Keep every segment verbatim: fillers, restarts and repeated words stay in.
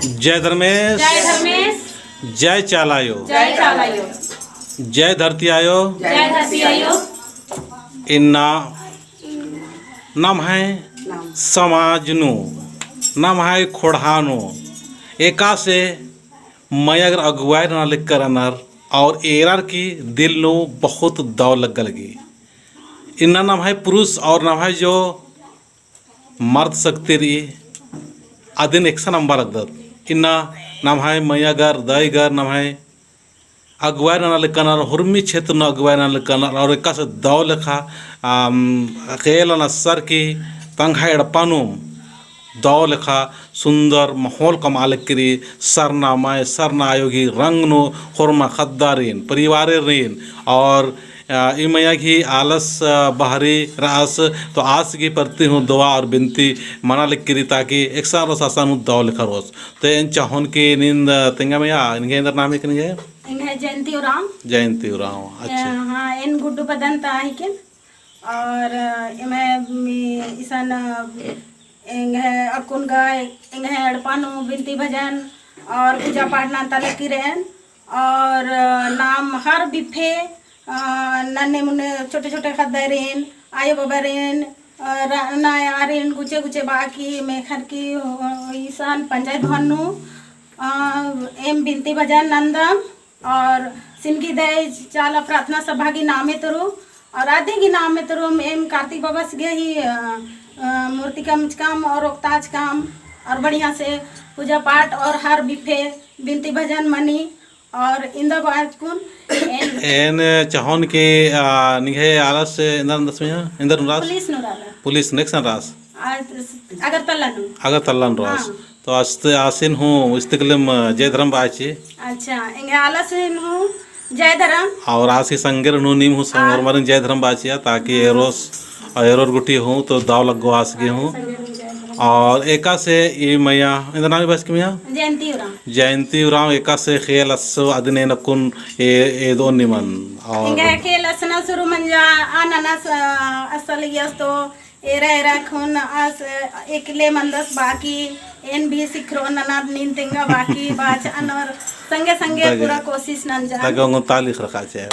जय धर्मेस। जय धर्मेस। जय चाला आयो। जय चाला आयो। जय धरती आयो। जय धरती आयो। इन्ना नम्है समाज नू, नम्है खोड़हा नू, एकासे मइयागर अगुवाई नना लेकर रअनर, और एरर की दिल नू बहुत दव लग्गा लगी। इन्ना नम्है पुरुष और नम्है जो मर्द शक्ति रई, अदिन एकसन अम्बा लगदत। इन्ना नम्है मइयागर, दईगर, नम्है अगुवाई नना लेकनर, हुरमी क्षेत्र नू अगुवाई नना लेकनर, और एकासे दव लेखा, आम, खेलन अस्सर की तंग्है एड़पा नू दव लेखा सुंदर माहौल कमआ लगी। सरना मय, सरना आयो गही रंग नू होरमा ख़द्दारिन, परिवारेरिन, और, आ, ई मइया गही आलस, आ, बहरी रअस, तो आस गही प्रति हूँ दुआ और बिनती मना लगी, ताकि एकसन रओस असन हूँ दव लेखा रओस। तो एन चाहोन कि नीन तेंगा मइया, निंग्है एन्दर नाम हिके निंग्है? एंग्है जयंती उराँव। जयंती उराँव, अच्छा। हाँ, एन गुड्डू पद्दन ता हिकेन। और एम्है मी इसन एंग्है अक्कुन गा एंग्है एड़पा नू बिनती भजन और पूजा पाठ नन्ता लगी रएन। और नाम हर बिफे, अ, नन्हे मुन्हे छोटे छोटे ख़द्दारिन, आयो बाबारिन, अ, र-, नया आरिन गुचे गुचे बआ की मेखर की, अ, इसन पंचायत भवन नू, अ, एम बिनती भजन नन्दम। और सिनगी दई चाला प्रार्थना सभा गही नामे तुरु और आदि गही नामे तुरु एम कार्तिक बाबस गही, अ, अ, मूर्ति कमचकम और ओक्ताचकम और बढ़िया से पूजा पाठ और हर बिफे बिनती भजन मनी। और इन्दा बाचकुन एन एन चाहोन कि, आ, निंग्है आलस एन्दर नन्दस मइया, एन्दर नू रअस? पुलिस नू रअदस। पुलिस नू एकसन रअस? आ, अगरतला नू। अगरतला नू रअस। हाँ। तो आस-, आसिन हूँ इस्तिकलिम जय धरम बाची। अच्छा, एंग्है आलसिन हूँ जय धरम। और आसी संगेर नू नीम हूँ संग हाँ। होरमारिन जय धरम बाचिया, ताकि हाँ। एरोस और एरोर गुट्ठी हूँ तो दव लग्गो आस गही हूँ। और एकासे ई मइया, एन्दर नाम बाचकी मइया? जयंती उराँव। जयंती उराँव एकासे खेल अस्स अदिन एन अक्कुन ए-, एदोन निमन। और एंग्है खेल असन शुरू मंजा, आ नना स-, असल यस तो एरा एरा खून आस एकले मंदस बाकी एन भी सिखरो नना नीन तेंगा बाकी बाचन और संगे संगे दगे। पूरा कोशिश नंजा। दगे ओंगोन ताली खरका चाहे।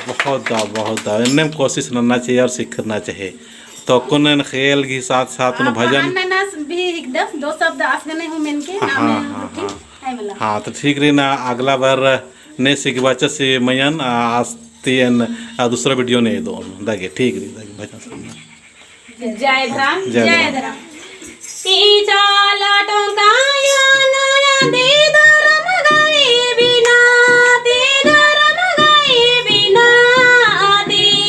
बहुत दव, बहुत दव। एन्नेम कोशिश नन्ना चाहिए और सिखरना चाहिए। तो कुन एन खेल की साथ साथ नू हाँ, भजन। नना भी हिकदस दो शब्द आस गने हूँ मेनके हाँ, नाम हाँ, गुट्ठी, हाँ। है मला। हाँ, तो ठीक रई ना, अगला बार ने सिखबाचस मइयन, आ, आस ती एन, आ, दूसरा video ने एदोन, दगे, ठीक रई, दगे, भजन सुनना। जय धरम, जय जय धरम। धरम। ई चाला टोंका या नया ती धरम गई बिना, ती धरम गई बिना, ती।